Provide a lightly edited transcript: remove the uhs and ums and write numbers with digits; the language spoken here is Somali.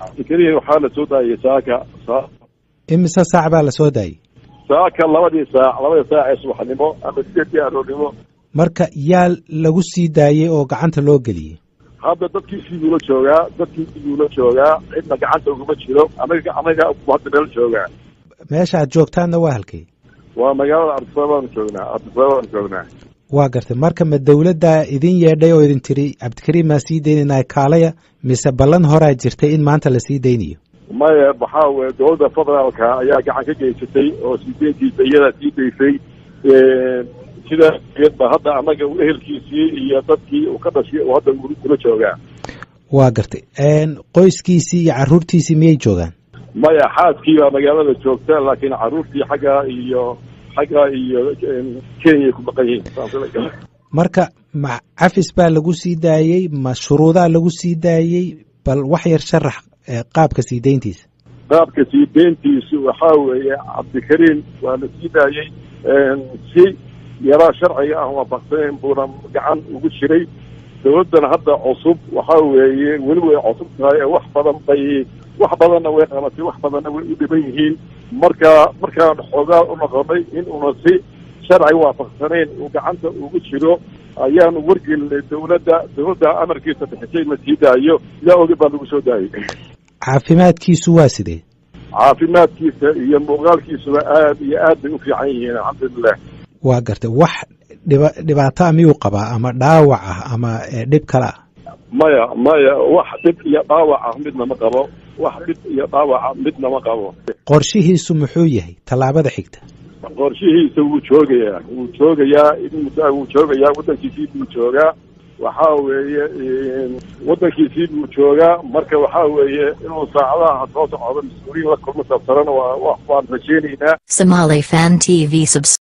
Cabdikariin waxaa la soo daayay saaka. Imise saac baa la soo daayey? Saaka 2-dii saac, 2-da saac ee subaxnimo ama 8-dii aroornimo. Marka yaa lagu sii daayey oo gacanta loo geliyey? Hadda dadkiisii buu la joogaa, dadkiisii buu la joogaa, cidna gacanta uguma jiro. Anaga hadda meel joogaa. Meesha aad joogtaanna waa halkay? Waa magaalada Addis Ababaan joognaa, Addis Ababaan joognaa. Waa gartay. Marka ma dawladdaa idin yeedhay oo idin tiri Cabdikariim maa sii daynayna kaalaya, mise ballan horaa jirtay in maanta la sii daynayo? Maya, waxaa weye dowladda federaalka ayaa gacan ka geysatay oo sii deyntiisa iyadaa sii daysay. Sidaa ba hadda annaga ehelkiisii iyo dadkii uu ka dhashay uu hadda kula joogaa. Waa gartay. Qoyskiisii iyo carruurtiisii miyay joogaan? Maya, xaaskii baa magaalada joogta, laakiin carruurtii xagga iyo Kenya ku maqan yihiin. Marka ma cafis baa lagu sii daayey, ma shuruudaa lagu sii daayey? Bal wax yar sharax qaabka sii deyntiisa. Qaabka sii deyntiisu waxaa weeye, Cabdikariim waa la sii daayey si yaraa sharciga ah waafaqsanayn buuna gacan ugu jiray. Dawladdana hadda cusub waxaa weeye weli way cusub tahay ee wax badan bay, wax badanna way qabatay, wax badanna way u dhiban yihiin. Marka markaan xoogaa u noqonay in una si sharci waafaqsanayn uu gacanta ugu jiro ayaanu wargelinay dawladda. Dawladda amarkiisa bixisay la sii daayo, sidaa ogeed baa lagu soo daayey. Caafimaadkiisu waa sidee? Caafimaadkiisa iyo muuqaalkiisuba aad iyo aad bay u fiican yihiin, alxamdulilah. Waa gartay. Wax dhibaato a miyuu qabaa, ama dhaawac ah ama dhib kale ah? Maya, maya, wax dhib iyo dhaawac ah midna ma qabo, wax dhib iyo dhaawaca midna ma qabo. Qorshihiisu muxuu yahay, tallaabada xigta? Qorshihiisa wuu joogayaa, wuu joogayaa in muddo, wuu joogayaa, waddankiisii buu joogaa. Waxaa weeye waddankiisii buu joogaa. Marka waxaa weeye inuu saacadaha soo socdo mas-uuliyiin la kulmo sabsarana waa waan rajeynaynaa. Somali Fan TV subs